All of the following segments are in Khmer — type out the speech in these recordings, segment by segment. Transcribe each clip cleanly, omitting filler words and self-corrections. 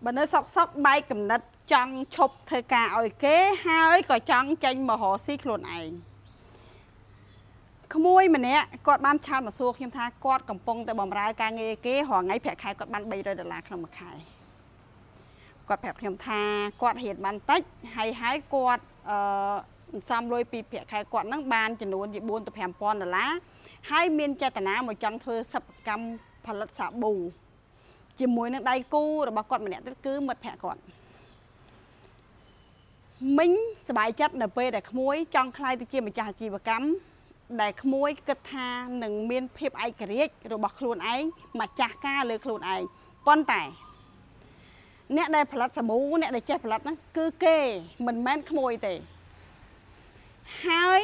បើនៅសុកសុកបែកកំណត់ចង់ឈប់ធ្វើការឲ្យគេហើយក៏ចង់ចេញមករកស៊ីខ្លួនឯងក្មួយម្នាក់គាត់បាន chat មកសួរខ្ញុំថាគាត់កំពុងតែបម្រើការងារគេរាល់ថ្ងៃប្រាក់ខែគាត់បាន300ដុល្លារក្នុងមួយខែគាត់ប្រាប់ខ្ញុំថាគាត់រៀនបានតិចហើយហើយគាត់អឺសំលុយពីប្រាក់ខែគាត់ហ្នឹងបានចំនួនជា4ទៅ5000ដុល្លារហើយមានចេតនាមកចង់ធ្វើសិប្បកម្មផលិតសាប៊ូជាមួយនឹងដៃគូរបស់គាត់ម្នាក់ទៀតគឺមិត្តភក្តិគាត់មីងសប្បាយចិត្តនៅពេលដែលក្មួយចង់ក្លាយទៅជាម្ចាស់អាជីវកម្មដែលក្មួយគិតថានឹងមានភាពឯករាជ្យរបស់ខ្លួនឯងម្ចាស់ការលើខ្លួនឯងប៉ុន្តែអ្នកដែលផលិតសាប៊ូអ្នកដែលចេះផលិតហ្នឹងគឺគេមិនមែនក្មួយទេហើយ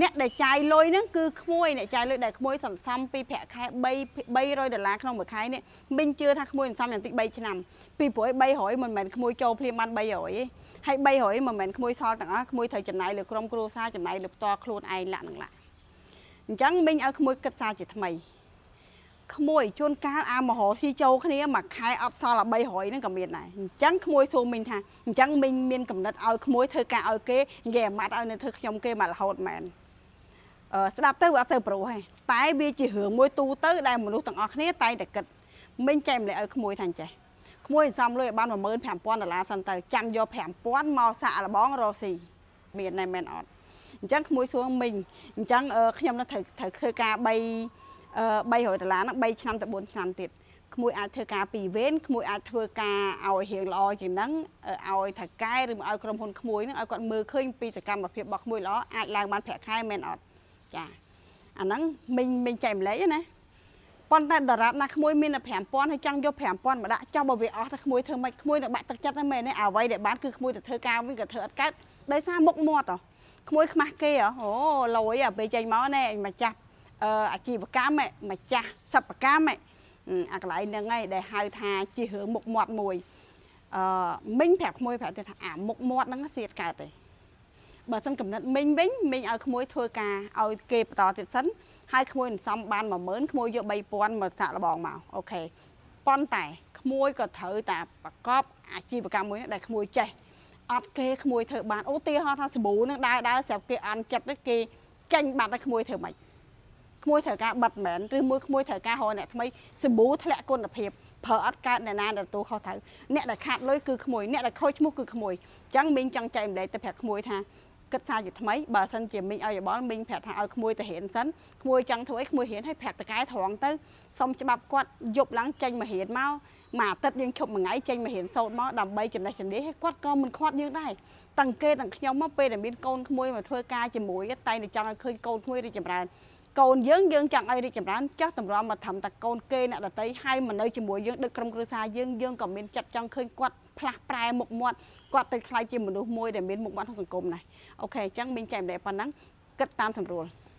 អ្នកដែលចាយលុយហ្នឹងគឺក្មួយអ្នកចាយលុយដែលក្មួយសន្សំពីប្រាក់ខែ3 300ដុល្លារក្នុងមួយខែនេះមីងជឿថាក្មួយសន្សំយ៉ាងតិច3ឆ្នាំពីព្រោះ300មិនមែនក្មួយចូលភ្លាមបាន300ទេហើយ300មិនមែនក្មួយសល់ទាំងអស់ក្មួយត្រូវចំណាយលើក្រុមគ្រួសារចំណាយលើផ្ទាល់ខ្លួនឯងលាក់នឹងលាក់អញ្ចឹងមីងឲ្យក្មួយគិតសារជាថ្មីក្មួយជួនកាលអាមហោស៊ីចូលគ្នាមួយខែអត់សល់អា300ហ្នឹងក៏មានដែរអញ្ចឹងក្មួយសួរមីងថាអញ្ចឹងមីងមានកំណត់ឲ្យក្មួយធ្វើការឲ្យគេនិយាយអាម៉ាត់ឲ្យនៅធ្វើខ្ញុំគេមករហូតមែនអឺស្ដាប់ទៅវាអត់ទៅព្រោះទេតែវាជារឿងមួយទូទៅដែលមនុស្សទាំងអស់គ្នាតែងតែគិតមីងចែកម្លែកឲ្យក្មួយថាអញ្ចេះក្មួយសំលុយឲ្យបាន15000ដុល្លារសិនទៅចាំយក5000មកសាក់លបងរកស៊ីមានណែមែនអត់អញ្ចឹងក្មួយសួរមីងអញ្ចឹងខ្ញុំនៅត្រូវត្រូវធ្វើការ3 300ដុល្លារហ្នឹង3ឆ្នាំទៅ4ឆ្នាំទៀតក្មួយអាចធ្វើការពីរវេនក្មួយអាចធ្វើការឲ្យរៀងល្អជាងហ្នឹងឲ្យថៅកែឬមកឲ្យក្រុមហ៊ុនក្មួយហ្នឹងឲ្យគាត់មើលឃើញពីសកម្មភាពរបស់ក្មួយល្អអាចឡើងបានប្រាក់ខែមែនអត់ចាអាហ្នឹងមីងមីងចែកម្លែកណាប៉ុន្តែដរាបណាក្មួយមានតែ5000ហើយចង់យក5000មកដាក់ចុះបើវាអស់ទៅក្មួយធ្វើម៉េចក្មួយនឹងបាក់ទឹកចិត្តហ្នឹងមែនទេអ្វីដែលបានគឺក្មួយទៅធ្វើការវិញក៏ធ្វើអត់កើតដោយសារមុខមាត់ហ៎ក្មួយខ្មាស់គេហ៎អូលយអាពេលចេញមកណែម្ចាស់អឺអាជីវកម្មម្ចាស់សិប្បកម្មអាកន្លែងហ្នឹងឯងដែលហៅថាជារឿងមុខមាត់មួយអឺមីងប្រាប់ក្មួយប្រាប់ទៀតថាអាមុខមាត់ហ្នឹងសៀតកើតទេបើសិនកំណត់មីងវិញមីងឲ្យក្មួយធ្វើការឲ្យគេបន្តទៀតសិនហើយក្មួយសន្សំបាន10000ក្មួយយក3000មកសាក់លបងមក OK ប៉ុន្តែក្មួយក៏ត្រូវតែប្រកបអាជីវកម្មមួយដែលក្មួយចេះអត់គេក្មួយធ្វើបានឧទាហរណ៍ថាសាប៊ូនឹងដើរដើរស្រាប់គេអន់ចិត្តគេចេញបាត់ហើយក្មួយធ្វើម៉េចក្មួយត្រូវការបិទមែនឬមួយក្មួយត្រូវការរកអ្នកថ្មីសាប៊ូធ្លាក់គុណភាពប្រើអត់កើតអ្នកណាដែលទទួលខុសត្រូវអ្នកដែលខាតលុយគឺក្មួយអ្នកដែលខូចឈ្មោះគឺក្មួយអញ្ចឹងមីងចង់ចែកម្លែកទៅប្រាប់ក្មួយថាគិតសារជាថ្មីបើសិនជាមីងឲ្យយោបល់មីងប្រាប់ថាឲ្យក្មួយទៅរៀនសិនក្មួយចង់ធ្វើអីក្មួយរៀនឲ្យប្រាប់តកែត្រង់ទៅសុំច្បាប់គាត់យប់ឡើងចេញមករៀនមកមួយអាទិត្យយើងឈប់មួយថ្ងៃចេញមករៀនសូត្រមកដើម្បីចំណេះជំនាញឲ្យគាត់ក៏មិនខាត់យើងដែរតាំងគេទាំងខ្ញុំមកពេលដែលមានកូនក្មួយមកធ្វើការជាមួយតែតែចង់ឲ្យឃើញកូនក្មួយរីកចម្រើនកូនយើងយើងចង់ឲ្យរីកចម្រើនចោះតម្រាំមកធ្វើតែកូនគេអ្នកដតីហើយមកនៅជាមួយយើងដូចក្រុមគ្រួសារយើងយើងក៏មានចិត្តចង់ឃើញគាត់ផ្លាស់ប្រែមុខមាត់គាត់ទៅក្លាយជាមនុស្សមួយដែលមានមុខមាត់ក្នុងសង្គមដែរ OK អញ្ចឹងមីងចែកម្លែកប៉ុណ្ណឹងគិតតាមសម្រួល។